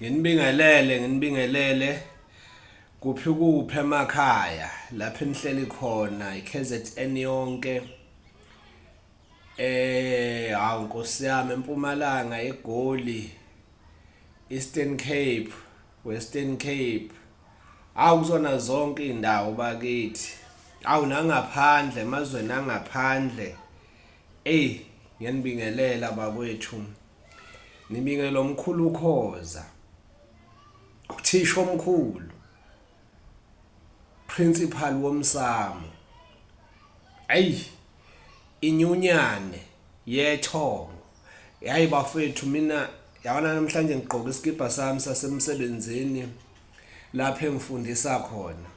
Nginibingelele, nginibingelele kuphi kuphi emakhaya lapho enihleli khona iKZN yonke. Hawu Nkosi yami eMpumalanga, eGoli, Eastern Cape, Western Cape. Hawu kuzona zonke izindawo bakithi. Hawu nangaphandle emazweni angaphandle. Eyi ngiyanibingelela bakwethu. Nibingelela omkhulu uKhoza. Uthisha omkhulu. Principal womsamo. Ayi inyunyane yethongo. Yayi bafethu mina yabona namhlanje ngigqoka isikibha sami sasemsebenzini lapho engifundisa khona.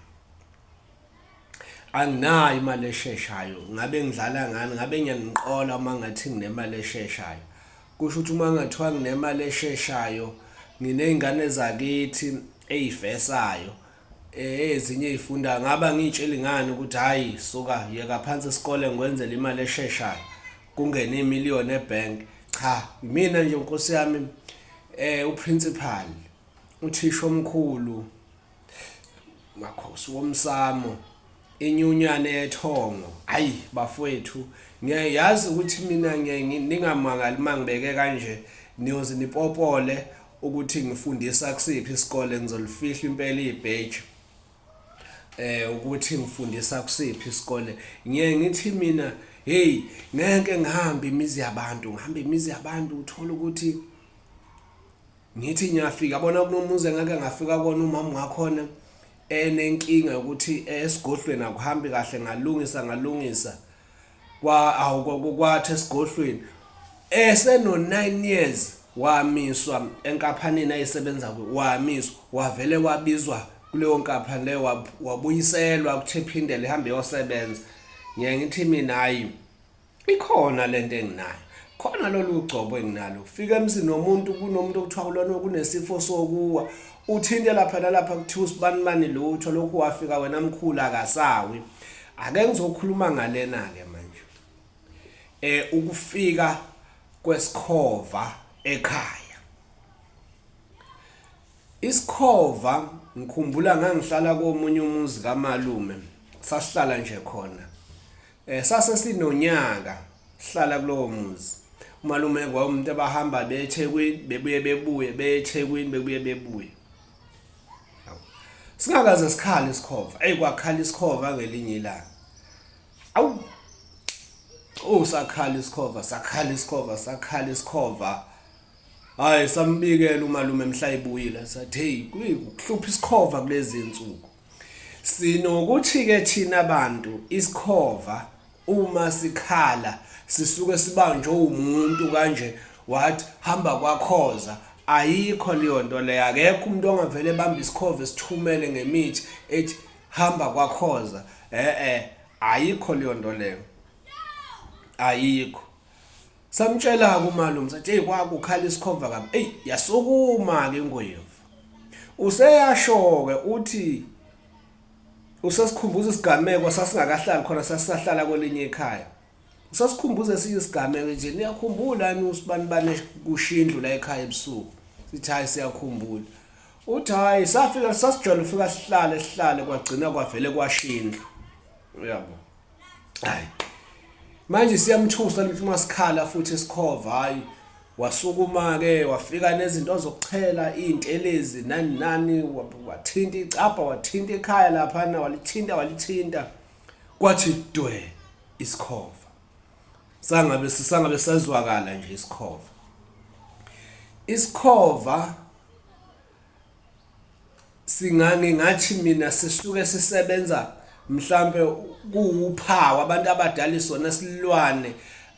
Anginayo imali esheshayo ngabe ngidlala ngani ngabe ngiyaniqola uma ngathi nginemali esheshayo kusho ukuthi uma ngathiwa nginemali esheshayo nginey'ngane zakithi ey'fesayo ezinye ey'fundayo ngabe angiy'tsheli ngani ukuthi hhayi suka yeka phansi isikole ngikwenzele imali esheshayo kungene imiliyoni ebhenki cha mina nje nkosi yami um uprincipal uthisha omkhulu Makhosi womsamo inyunyane yethongo ayi bafowethu ngiyayazi ukuthi mina ngiyaye ningamangali uma ngibeke kanje niyoze nipopole ukuthi ngifundisa kusiphi isikole ngizolifihla impela ibheji ukuthi ngifundisa kusiphi isikole ngiye ngithi mina hey ngeke ngihambe imizi yabantu ngihambe imizi yabantu uthola ukuthi Ngithi ngiyafika yabona kunomuzi engake ngafika kona umama wakhona enenkinga yokuthi esigodlweni akuhambi kahle ngalungisa ngalungisa kwa awu kwathi esigodlweni eseno 9 years wamiswa enkampanini ayisebenza kuyo wamiswa wavele wabizwa kuleyo nkampani leyo wabuyiselwa ukuthi iphindele ihambe iyosebenza ngiye ngithi mina hayi Ikhona lento enginayo. Khona lolu gcobo enginalo. Fika emzini nomuntu kunomuntu okuthiwa kulona kunesifo sokuwa. Uthinte lapha nalapha kuthiwa usibanibani lutho lokhu wafika wena mkhulu akasawi. Ake ngizokhuluma ngalena ke manje. Ukufika kwesikhova ekhaya. Isikhova ngikhumbula ngangihlala komunye umuzi kamalume sasihlala nje khona Sase sinonyaka sihlala kulowo muzi. Umalume kwawumuntu abahamba beye eThekwini bebuye bebuye beye eThekwini bebuye bebuye. Hawu. Singakaze sikhale isikhova. Eyi kwakhala isikhova ngelinye ilanga. Awu. Oh sakhala isikhova, sakhala isikhova, sakhala isikhova. Hayi sambikela umalume mhla ebuyile sathi hey kuhlupha isikhova kulezi insuku. Sinokuthi-ke thina bantu isikhova uma sikhala sisuke sibanjwe umuntu kanje wathi hamba kwakhoza ayikho leyo nto leyo akekho umuntu ongavele ebambe isikhova esithumele ngemithi ethi hamba kwakhoza eh ayikho leyo nto leyo ayikho Samtshela-ke umalume sathi eyi kwakukhala isikhova kabi eyi yasukuma-ke ingwevu useyasho-ke uthi usesikhumbuza isigameko sasingakahlali khona sasisahlala kwelinye ikhaya usasikhumbuza esinye isigameko nje niyakhumbula ni usibanibane kushindlu la ekhaya ebusuku sithi hayi siyakhumbula uthi hayi safika sasijwayele ufika sihlale sihlale kwagcina kwavele kwashindlu uyabo hayi manje siyamthusa lithi uma sikhala futhi isikhova hayi wasukuma ke wafika nezinto zokuchela izintelezi nani nani wathinta icapha wathinta ekhaya lapha walithinta walithinta kwathi dwe isikhova sangabe sisangabe sezwakala nje isikhova isikhova Singangingathi mina sisuke sisebenza mhlampe kuwuphawu abantu abadala isona silwane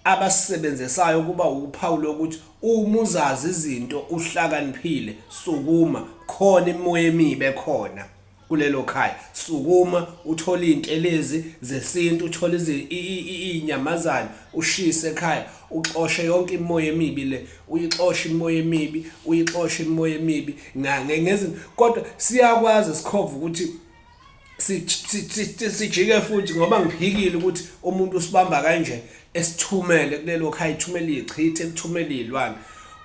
abasisebenzisayo kuba uphawu lokuthi uma uzazi izinto uhlakaniphile sukuma khona imimoya emibi ekhona kulelo khaya sukuma uthole izintelezi zesintu uthole izinyamazane ushise ekhaya uxoshe yonke imimoya emibi le uyixoshe imimoya emibi uyixoshe imimoya emibi ngezinto kodwa siyakwazi sikhova ukuthi sijike futhi ngoba ngiphikile ukuthi umuntu usibamba kanje esithumele kulelo khaya ithumele ichithe ekuthumele izilwane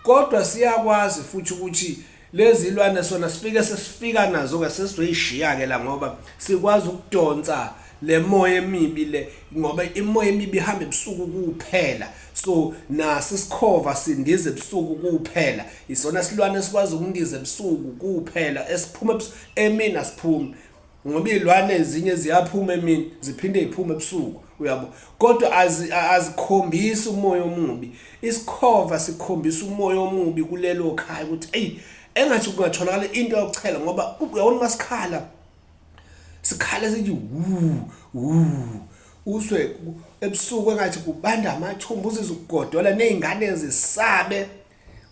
Kodwa siyakwazi futhi ukuthi lezi lwane sona sifike sesifika nazo ke sesizoyishiya ke la ngoba sikwazi ukudonsa le moya emibi le, ngoba imoya emibi ihamba ebusuku kuphela. So naso isikhova sindiza ebusuku kuphela, isona silwane esikwazi ukundiza ebusuku kuphela, esiphuma emini asiphumi, ngoba iy'lwane ezinye ziyaphuma emini ziphinde y'phume ebusuku, uyabo. Kodwa azikhombisi umoya omubi. Isikhova sikhombisa umoya omubi kulelo khaya ukuthi eyi engathi kungatholakala into yokuchela, ngoba uyabona uma sikhala sikhala sithi wu wu, uzwe ebusuku engathi kubanda amathumbu, uzizwe ukugodola ney'ngane zisabe.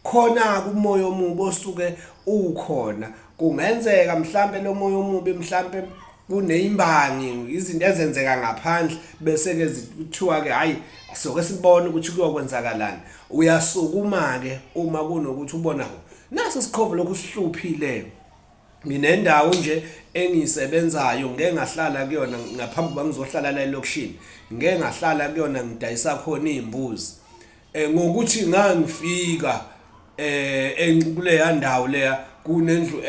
Khona-ke umoya omubi osuke ukhona, kungenzeka mhlampe lo moya omubi mhlampe kuneyimbangi, izinto ezenzeka ngaphandle, bese-ke kuthiwa-ke hhayi soke sibone ukuthi kuyokwenzakalani. Uyasukuma-ke uma kunokuthi ubona nasi isikhova lokhu sihluphile. Nginendawo nje engiyisebenzayo, ngike ngahlala kuyona ngaphambi kokuba ngizohlala la elokishini, ngike ngahlala kuyona ngidayisa khona iy'mbuzi. Ngokuthi ngangifika kuleya ndawo leya kunendlu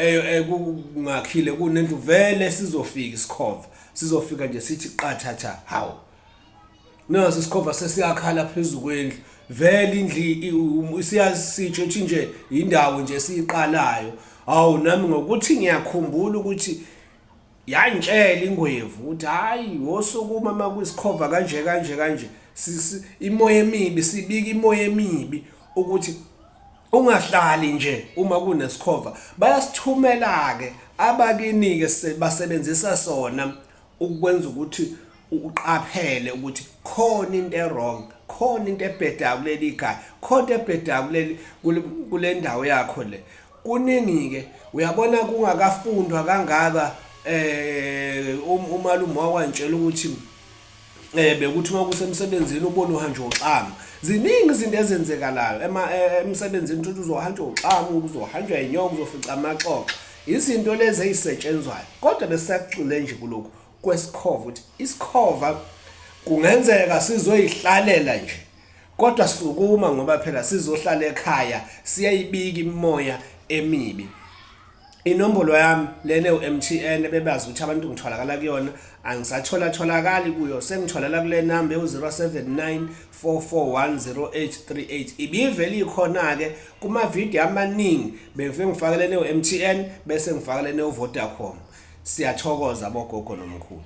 ngakhile kunendlu vele sizofika isikhova, sizofika nje sithi qathatha, hawu naso isikhova sesiyakhala phezu kwendlu. Vele indlu isiyasitsho ethi nje indawo nje esiyiqalayo. Hawu nami ngokuthi ngiyakhumbula ukuthi yangitshela ingwevu ukuthi hayi wosukuma uma kuyisikhova kanje kanje kanje, imoya emibi, sibika imoya emibi ukuthi ungahlali nje uma kunesikhova. Bayasithumela-ke abakini-ke, basebenzisa sona ukwenza ukuthi uqaphele ukuthi khona into e-wrong, khona into ebhedayo kuleli khaya, khona into ebhedayo kuleli kule ndawo yakho le. Kuningi-ke uyabona kungakafundwa kangaka. Umalume wakwantshela ukuthi bekuthi uma kusemsebenzini ubone uhanjwa uxamu. Ziningi izinto ezenzekalayo emsebenzini, uthi uzohanjwa uxamu, uzohanjwa inyoka, uzofica amaxoxo, izinto lezi ey'setshenzwayo. Kodwa besisagxile nje kulokhu kwesikhova ukuthi isikhova kungenzeka sizoyihlalela nje, kodwa sukuma ngoba phela sizohlala ekhaya, siyayibika imimoya emibi. Inombolo yami lena ewu-M_T_N ebebazi ukuthi abantu ngitholakala kuyona, angisatholatholakali kuyo, sengitholakala kule namba ewu-079 441 0838. Ibivele ikhona-ke kumavidiyo amaningi, bengifike ngifake lena ewu-M_T_N bese ngifake lena ewu-Vodacom. Siyathokoza bogogo nomkhulu.